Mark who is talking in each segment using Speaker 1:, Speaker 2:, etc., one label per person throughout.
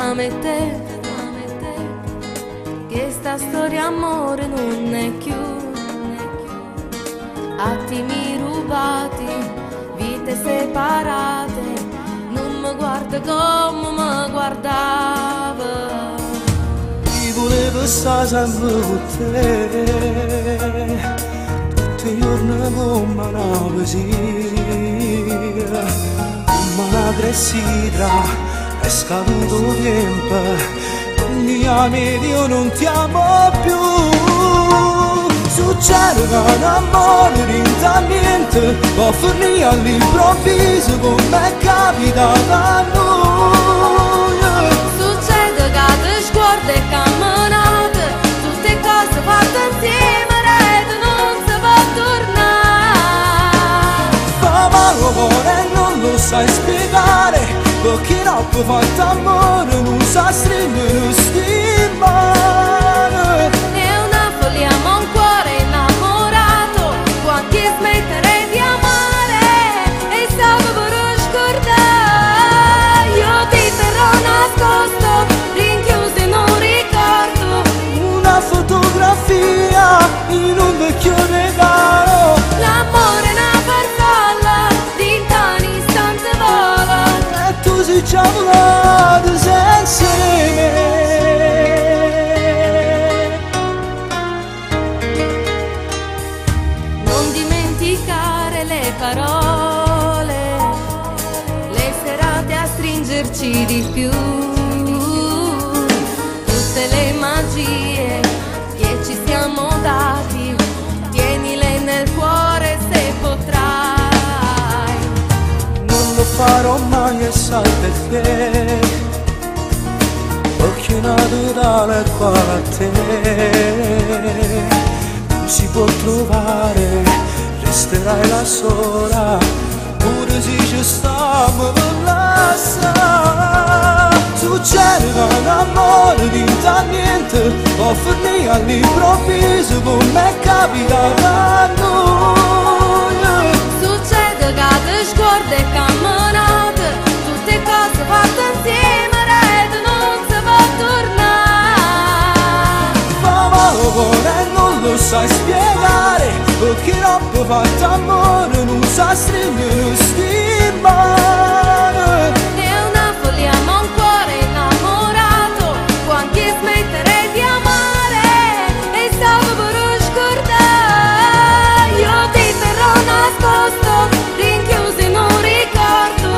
Speaker 1: tra me e te. Che sta storia amore non è più. Attimi rubati, vite separate, non mi guarda come mi guardava.
Speaker 2: Ti volevo stare sempre con te, tutti i giorni come una poesia, come una clessidra, è scaduto tempo, mi ami io non ti amo più. Succede che un amore rinta niente, può finire all'improvviso come è capitato a noi.
Speaker 1: Succede che ti sguardi e camminate, tutte cose fatte insieme, rete non si può tornare.
Speaker 2: Fa male cuore e non lo sai spiegare, perché troppo fatto amore non sa stringere stimare.
Speaker 1: È una follia ma un cuore innamorato può anche smettere di amare e stavo per scordare. Io ti terrò nascosto, rinchiuso in un ricordo,
Speaker 2: una fotografia in un vecchio regalo.
Speaker 1: L'amore è una farfalla, di un istante vola.
Speaker 2: E tu sei già volato senza me.
Speaker 1: Non dimenticare le parole, le serate a stringerci di più, tutte le magie che ci siamo dati, tienile nel cuore se potrai.
Speaker 2: Non lo farò mai e sai perché, perché naturale qua a te non si può trovare, resterai la sola, pure se ci stiamo per lasciare. Succede che un amore diventa niente, può finire all'improvviso come è capitato a noi.
Speaker 1: Succede che ti sguardi e camminate, tutte cose fatte insieme, rete non si può tornare.
Speaker 2: Fa male cuore e non lo sai spiegare, perché troppo fatto amore non sa stringere stimare.
Speaker 1: È una follia ma un cuore innamorato può anche smettere di amare e stavo per scordare. Io ti terrò nascosto, rinchiuso in un ricordo,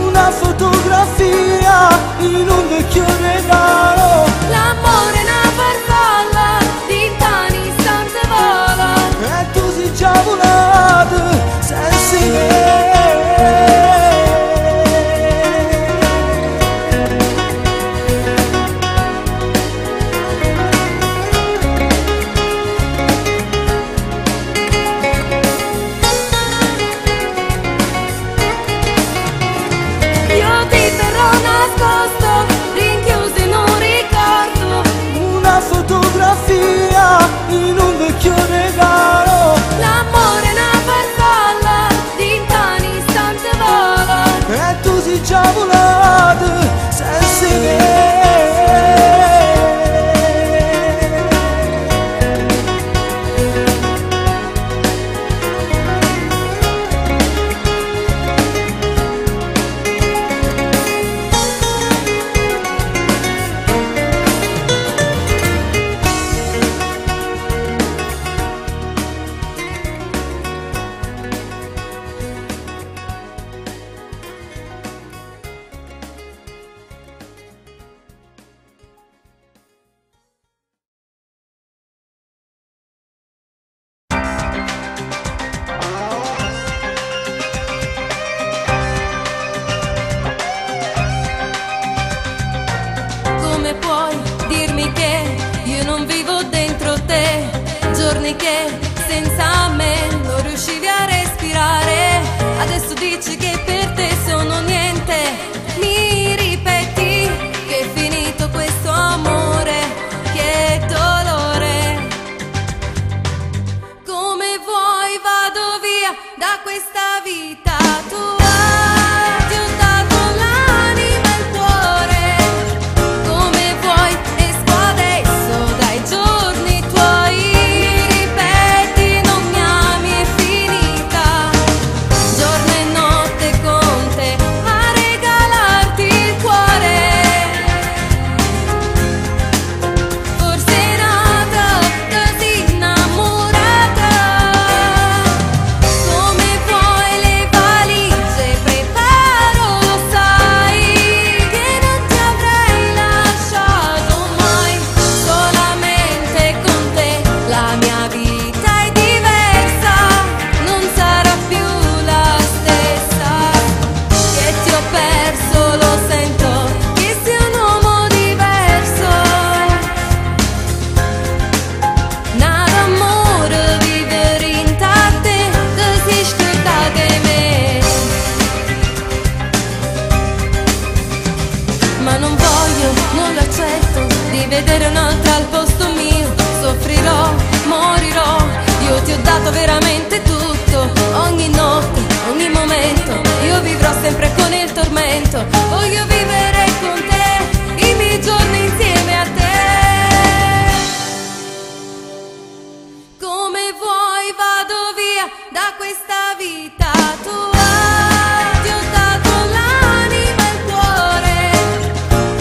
Speaker 2: Una fotografia in un vecchio regalo.
Speaker 1: L'amore è una farfalla, di un istante vola.
Speaker 2: E tu sei già volato senza me.
Speaker 1: Io ti terrò nascosto, rinchiuso in un ricordo,
Speaker 2: Una fotografia in un vecchio regalo.
Speaker 1: L'amore è una farfalla, di un istante vola.
Speaker 2: E tu sei già volato senza me.
Speaker 1: Come puoi dirmi che io non vivo dentro te? Giorni che senza me non riuscivi a respirare. Adesso dici che per te sono niente. Mi ripeti che è finito questo amore, che dolore. Come vuoi vado via da questa vita tua. Ti ho dato l'anima e il cuore. dato veramente tutto. Ogni notte, ogni momento, io vivrò sempre con il tormento. Voglio vivere con te i miei giorni insieme a te. Come vuoi vado via da questa vita tua. Ti ho dato l'anima e il cuore.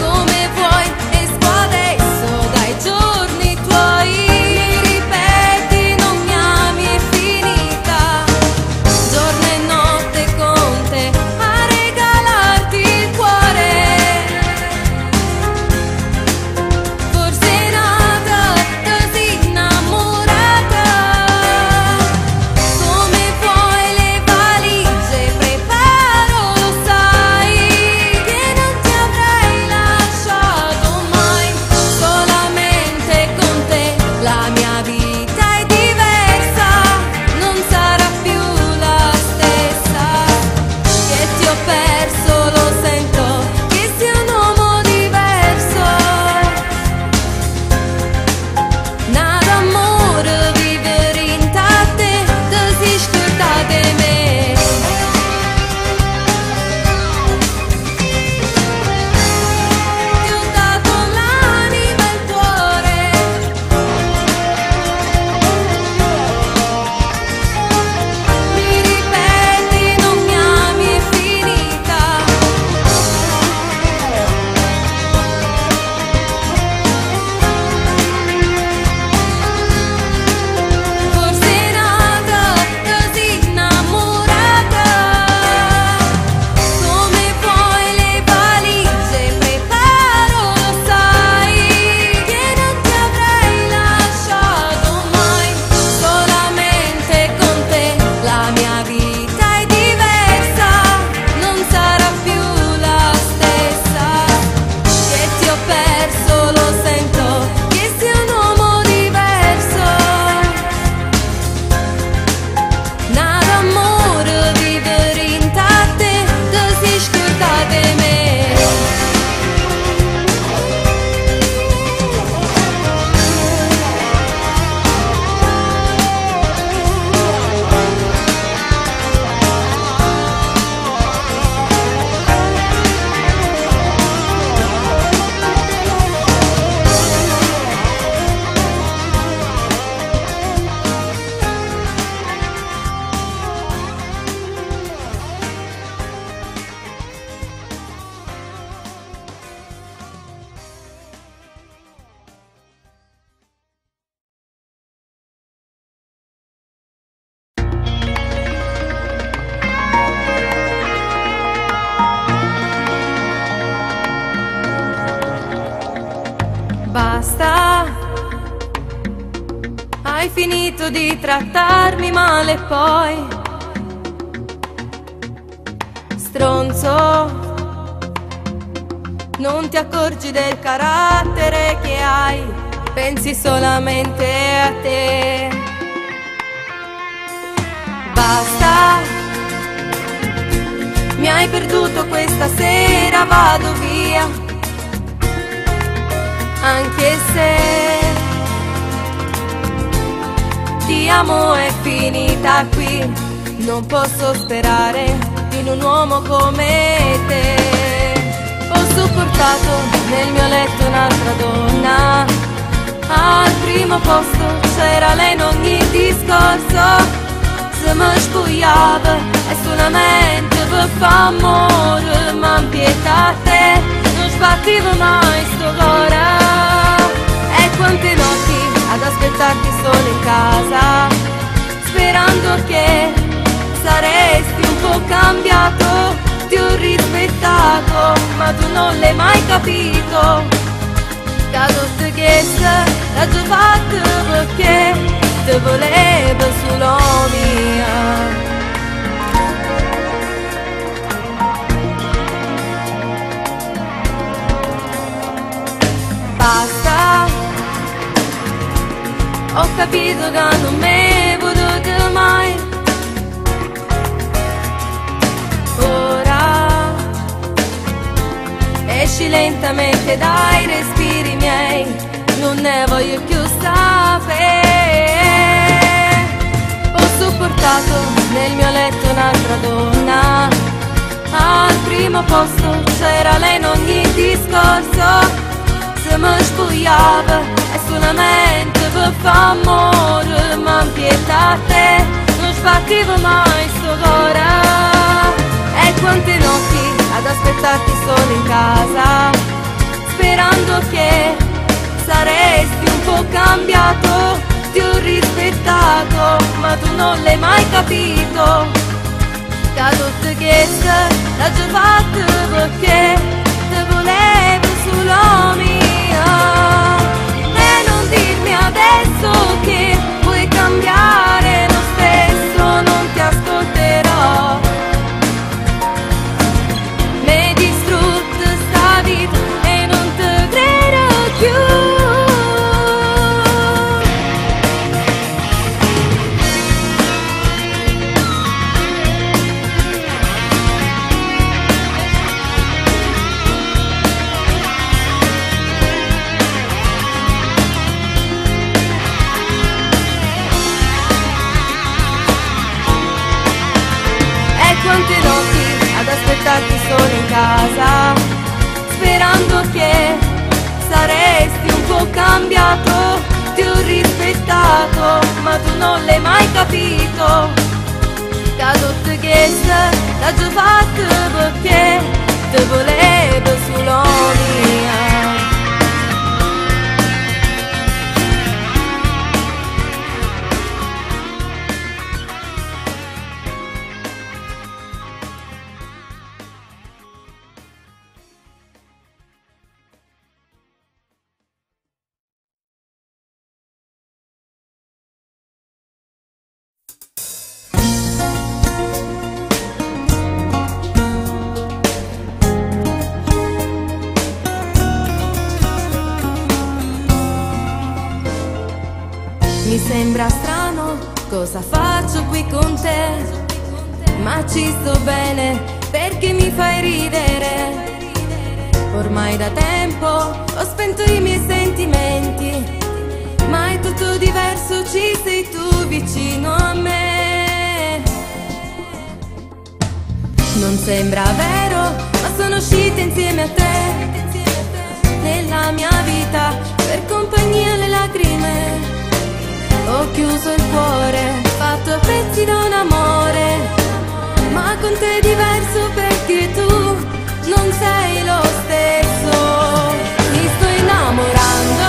Speaker 1: Come vuoi esco adesso dai giorni tuoi. Mi ripeti non mi ami, è finita. Giorno e notte con te a regalarti il cuore. Forse è nata così innamorata. Come vuoi le valigie preparo, lo sai che non ti avrei lasciato mai. Solamente con te la mia vita è diversa, non sarà più la stessa. Che ti ho perso, lo sento, che sei un uomo diverso. Nada amore vivere in te, ti sei scordata di me. Ti ho dato l'anima e il cuore. Mi ripeti non mi ami, è finita. Forse è nata così innamorata. Come vuoi le valigie preparo, lo sai che non ti avrei lasciato mai. Solamente con te la mia vita è diversa, non sarà più la stessa. Che ti ho perso, lo sento, che sei un uomo diverso. Nada amore vivere in te, ti sei scordata di me. Basta, hai finito di trattarmi male poi, stronzo, non ti accorgi del carattere che hai, pensi solamente a te. Basta, mi hai perduto questa sera, vado via. Anche se ti amo è finita qui, non posso sperare in un uomo come te. Ho sopportato nel mio letto un'altra donna, al primo posto c'era lei in ogni discorso. Se mi spogliava è solamente per far amore, ma in pietà a te non sbattevo mai sto cuore. E quante notti ad aspettarti solo in casa, sperando che saresti un po' cambiato. Ti ho rispettato, ma tu non l'hai mai capito. Che tutto questo l'ho già fatto perché ti volevo solo mia. Basta, ho capito che non mi potete mai. Ora esci lentamente dai respiri miei, non ne voglio più sapere. Ho portato nel mio letto un'altra donna. Al primo posto c'era lei in ogni discorso. Se mi spogliava è solamente per far amore, ma in pietà a te non sbattevo mai sto cuore. E quante notti ad aspettarti solo in casa, sperando che saresti un po' cambiato. Ti ho rispettato, ma tu non l'hai mai capito. Che tutto questo l'ho già fatto perché ti volevo solo mia. E non dirmi adesso che vuoi cambiare lo stesso, non ti ascolterò. Mi hai distrutto sta vita e non ti credo più. Quante notti ad aspettarti solo in casa, sperando che saresti un po' cambiato. Ti ho rispettato, ma tu non l'hai mai capito. Che tutto questo l'ho già fatto perché ti volevo solo mia. Mi sembra strano cosa faccio qui con te, ma ci sto bene perché mi fai ridere. Ormai da tempo ho spento i miei sentimenti, ma è tutto diverso, ci sei tu vicino a me. Non sembra vero, ma sono uscita insieme a te. Nella mia vita per compagnia le lacrime. Ho chiuso il cuore, fatto a pezzi da un amore, ma con te è diverso perché tu non sei lo stesso. Mi sto innamorando,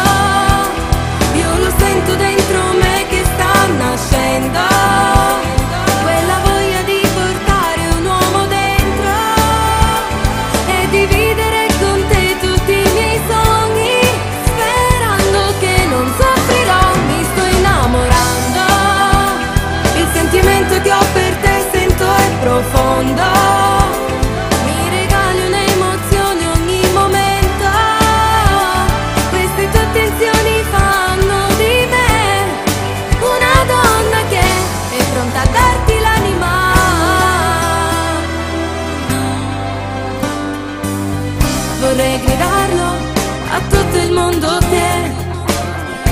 Speaker 1: io lo sento dentro me che sta nascendo, quella voglia di portare un uomo dentro e dividere con te tutti i miei sogni, sperando che non soffrirò. Mi sto innamorando, il sentimento che ho per te sento è profondo, mi regali un'emozione ogni momento, queste tue attenzioni fanno di me una donna che è pronta a darti l'anima. Vorrei gridarlo a tutto il mondo che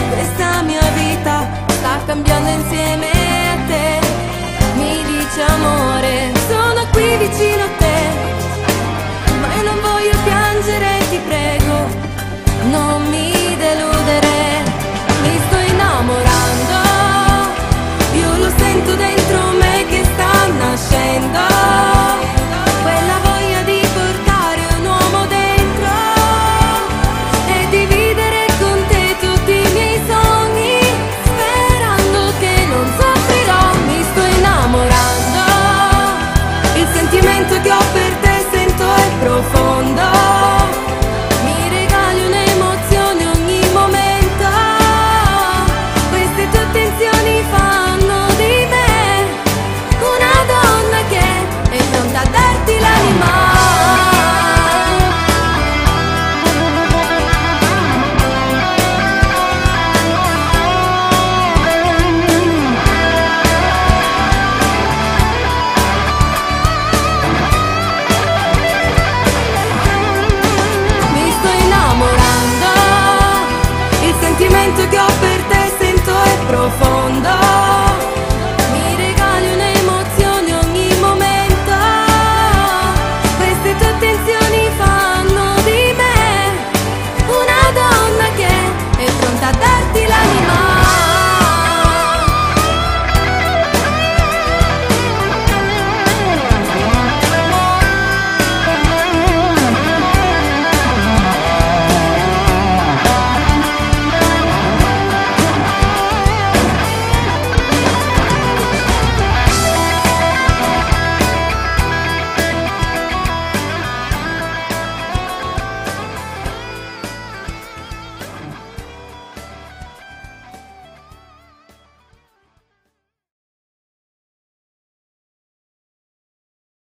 Speaker 1: questa mia vita sta cambiando insieme a te. Mi dice amore, sono qui vicino a te, ma io non voglio piangere, ti prego, non mi deludere. Mi sto innamorando, io lo sento dentro me che sta nascendo, quella voglia di portare un uomo dentro e dividere con te tutti i miei sogni, sperando che non soffrirò.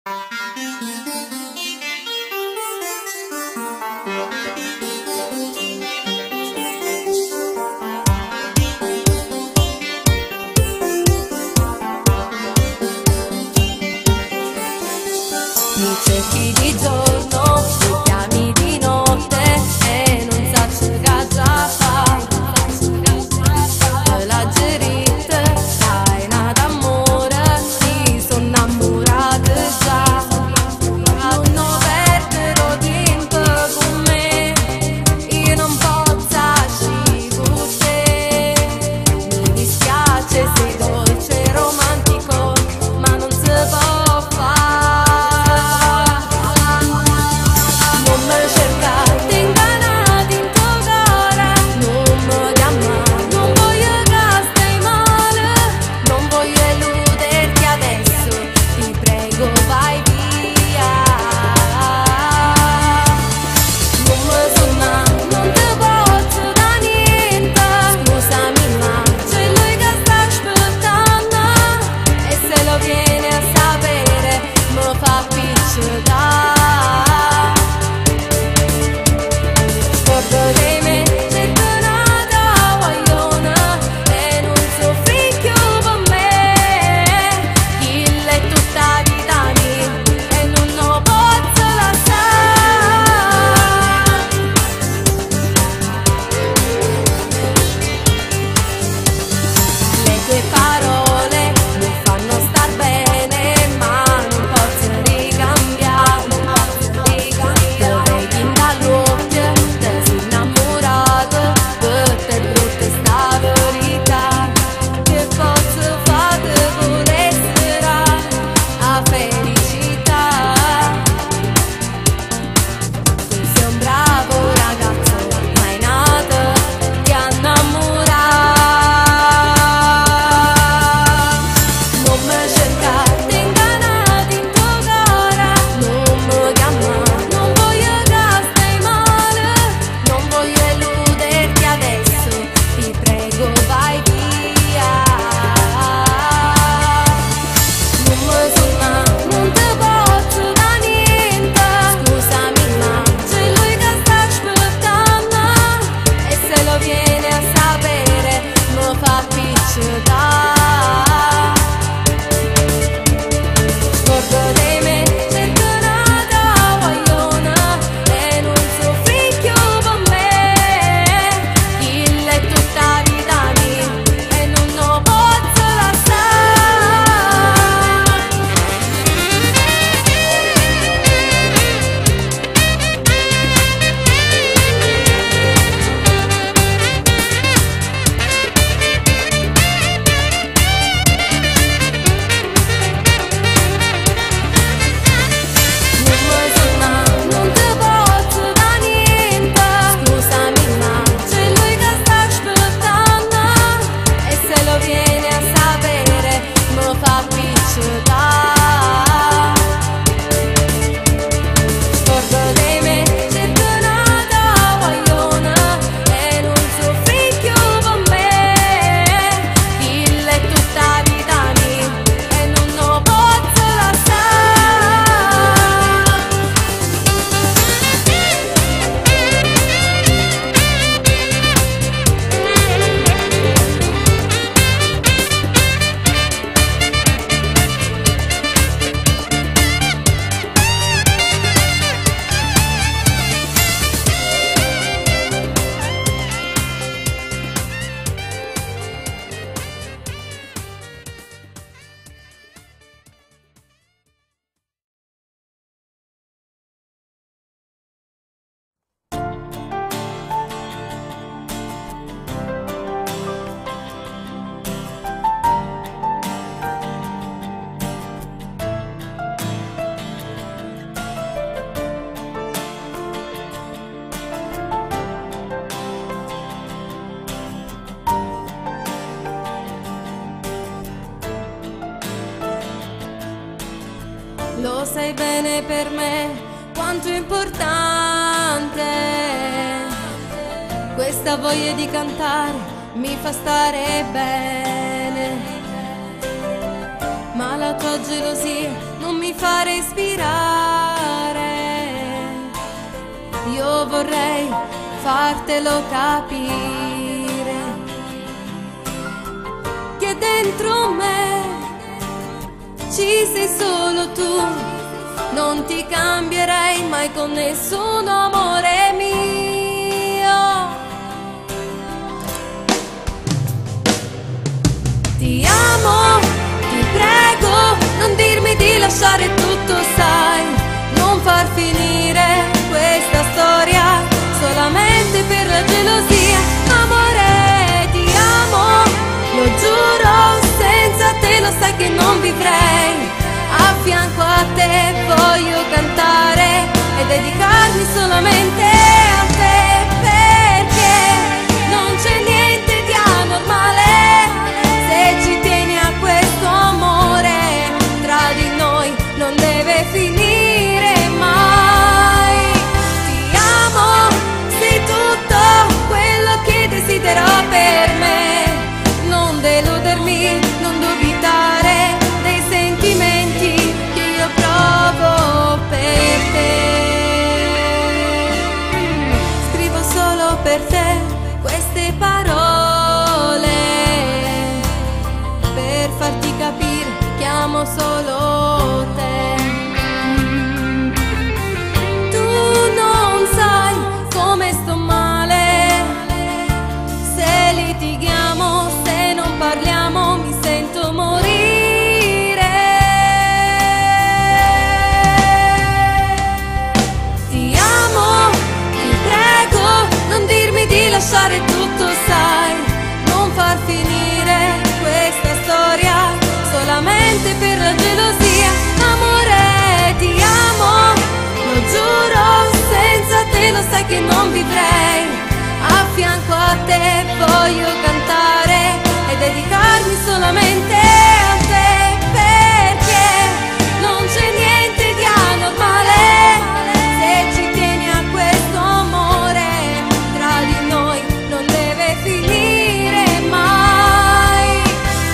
Speaker 1: Mi cerchi di giorno, mi chiami di notte e non saccio che già fa. Te la geritta, sai nata amore, ti sono innamorata già. Non perdere tempo con me, io non posso uscire con te. Mi dispiace, sei dolce e romantico, ma non si può fare. Non mi cercate ingannati in tuo cuore, non mi chiamare, non voglio che stai male, non voglio illuderti adesso, ti prego vai via. Non mi sonna, non ti posso da niente, scusami ma c'è lui che sta aspettando e se lo viene a sapere mi fa picciottare. Scordo di me, c'è tornata guaglione e non soffri più per me. Chi è tutta vita mia e non lo posso lasciare. Le tue parole mi fanno star bene, ma non posso ricambiare. Te vedi dall'occhio, te sei innamorata, per te è brutta sta verità. Che posso fare per essere a felicità? Tu sei un bravo ragazzo, ma è nato ti innamorare. Non mi cercate ingannati in tuo cuore, non mi chiamare, non voglio che stai male, non voglio illuderti adesso, ti prego vai via. Non mi sonna, non ti posso da niente, scusami ma c'è lui che sta aspettando e se lo viene a sapere mi fa picciottare. Scordo di me, c'è tornata guaglione e non soffri più per me. Chi è tutta vita mia e non lo posso lasciare. Non mi sonna, non ti posso da niente, scusami ma c'è lui che sta aspettando e se lo viene a sapere mi fa picciottare. Scordo di me, c'è tornata guaglione e non soffri più per me. Chi è tutta vita mia e non lo posso lasciare. Lo sai bene per me quanto è importante questa voglia di cantare mi fa stare bene. Ma la tua gelosia non mi fa respirare. Io vorrei fartelo capire che dentro me ci sei solo tu. Non ti cambierei mai con nessun amore mio. Ti amo, ti prego, non dirmi di lasciare tutto, sai, non far finire questa storia solamente per la gelosia. Amore, ti amo, lo giuro, senza te lo sai che non vivrei. A fianco a te voglio cantare e dedicarmi solamente a te, perché non c'è niente di anormale se ci tieni a questo amore, tra di noi non deve finire mai. Ti amo, sei tutto quello che desidero per me. Non deludermi, non dubitare dei sentimenti che io provo per te. Scrivo solo per te queste parole, per farti capire che amo solo te. Tu non sai come sto male, se litighiamo, se non parliamo, mi sento morire. Ti amo, ti prego, non dirmi di lasciare tutto, sai, non far finire questa storia solamente per la gelosia. Amore, ti amo, lo giuro, senza te lo sai che non vivrei. A fianco a te voglio cantare e dedicarmi solamente a te, perché non c'è niente di anormale se ci tieni a questo amore, tra di noi non deve finire mai.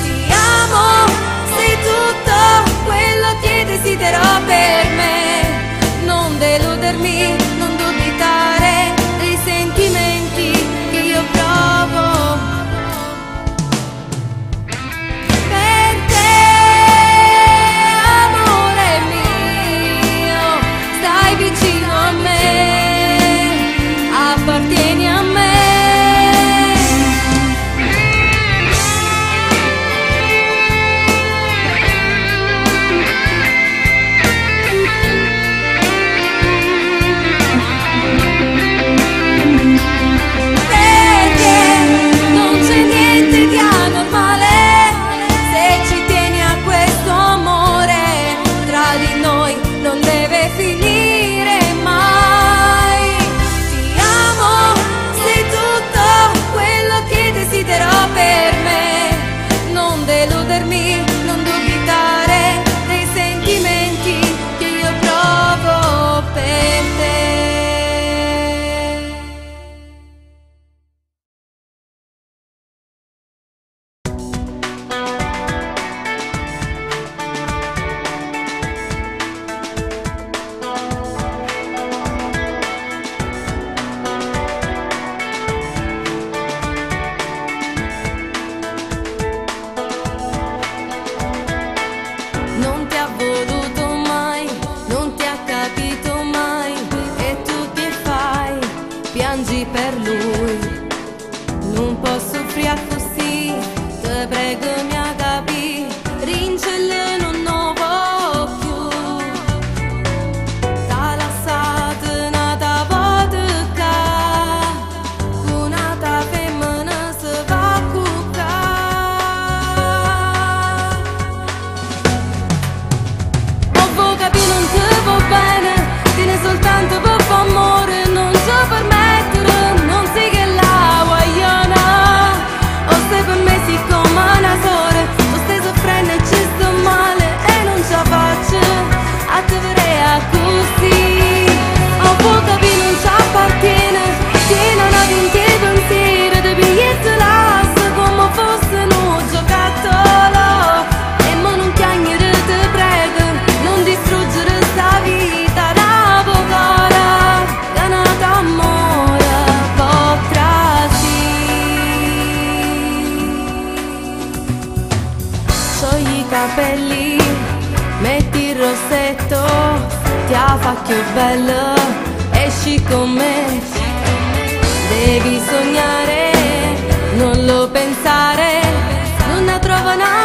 Speaker 1: Ti amo, sei tutto quello che desidero per me. Non deludermi, non dubitare dei sentimenti che io provo per te, amore mio, stai vicino a me, appartieni a me. Perché non c'è niente di anormale se ci tieni a questo amore, tra di noi non deve finire mai. Ti amo, sei tutto quello che desidero per me. Non deludermi, non dubitare dei sentimenti che io provo per te. Non ti ha voluto mai, non ti ha capito mai, e tu che fai? Piangi per lui. Non posso soffrire così, te prego mi capi, rincelle non ne può più. T'ha lasciato un'altra volta, un'altra femmina si va a cuccare. O vuoi capire non ti va bene, tieni soltanto per amore, non ci permettere, non si che la guagliona. O se per me si come una sora, o stai soffrendo e ci sto male e non ce la faccio a te vedere così. O vuoi capire non ci appartiene, tieni una vinti pensieri, ti pigliato l'asso come fosse un giocattolo. E mo non piangere, te prego, non distruggere. rossetto ti fa più bello, esci con me. Devi sognare, non lo pensare, non ne trovo nada.